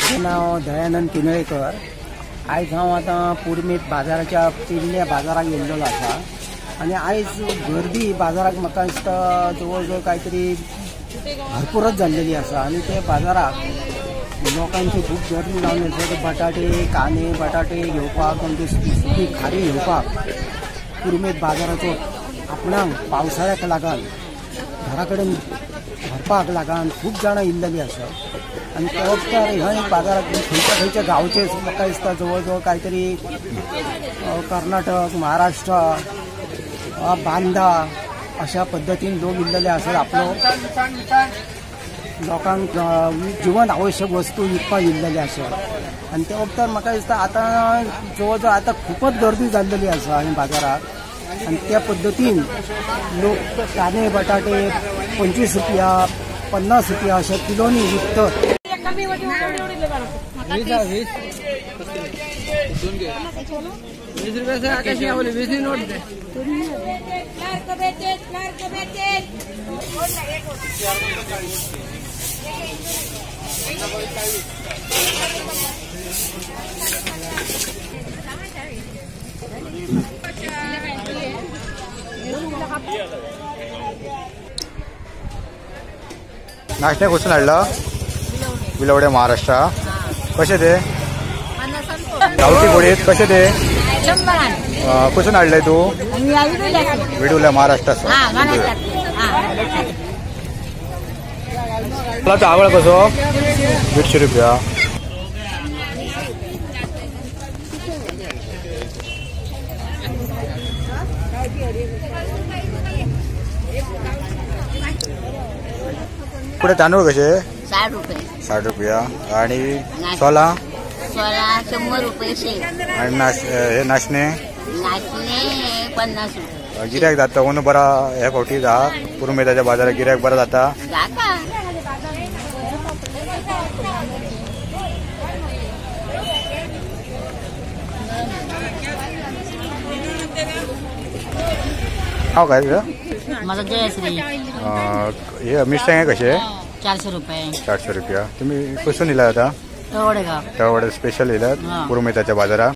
म्हजें नांव दयानंद किनळेकर. आयज हांव आतां पुर्मेत बाजाराच्या पेडण्या बाजाराक येयल्लो आसा आनी आयज गर्दी बाजाराक म्हाका दिसता जवळ जवळ कांय तरी भरपूरच जाल्लेली आसा आनी ते बाजाराक लोकांची खूब गर्दी जावन आसा. बटाटे, कांदे, बटाटे घेवपाक आनी सुकी खारी घेवपाक पुर्मेत बाजाराचो आपणाक पावसाळ्याक लागून घरा कडेन व्हरपाक लागून खूब जाणां येयल्लेली आसा. आनी तो वखदार ह्या बाजाराक खंयच्या खंयच्या गांवचे म्हाका दिसता जवळ जवळ कांय तरी कर्नाटक, महाराष्ट्र, बांदा अशा पद्दतीन लोक येयल्लेले आसात. आपलो लोकांक जिवन आवश्यक वस्तू विकपाक येयल्लेले आसात. आनी त्या वखदार म्हाका दिसता आतां जवळ जवळ आतां खुबच गर्दी जाल्लेली आसा आनी बाजाराक. आनी त्या पद्दतीन लोक कांदे, बटाटे 25 रुपया, 50 रुपया अशा किलोनी विकतात. नाश्त्याक वचून हाडला विलवडे महाराष्ट्र. कशे ते गावठी गोडयेत कशे ते कसून हाडले तू? विडुल्या महाराष्ट्र. आवळ कसो? 150 रुपया. पुढे तांदूळ कसे? 60 रुपये. 60 रुपया. आणि सोला? सोला 100 रुपये. आणि हे नाचणे? नाचणे 50 रुपये. गिऱ्हाईक जाता म्हणून बरा ह्या फावटी जा पुरुमेताच्या बाजारात गिऱ्हाईक बरा जाता. नाव काय तुझं? माझं जयश्री. हे मिरसांगे कसे? 400 रुपये. 400 रुपया. तुम्ही कसून इला आता? तळवडे. तळवडे स्पेशल इलात पुरुमेताच्या बाजारात.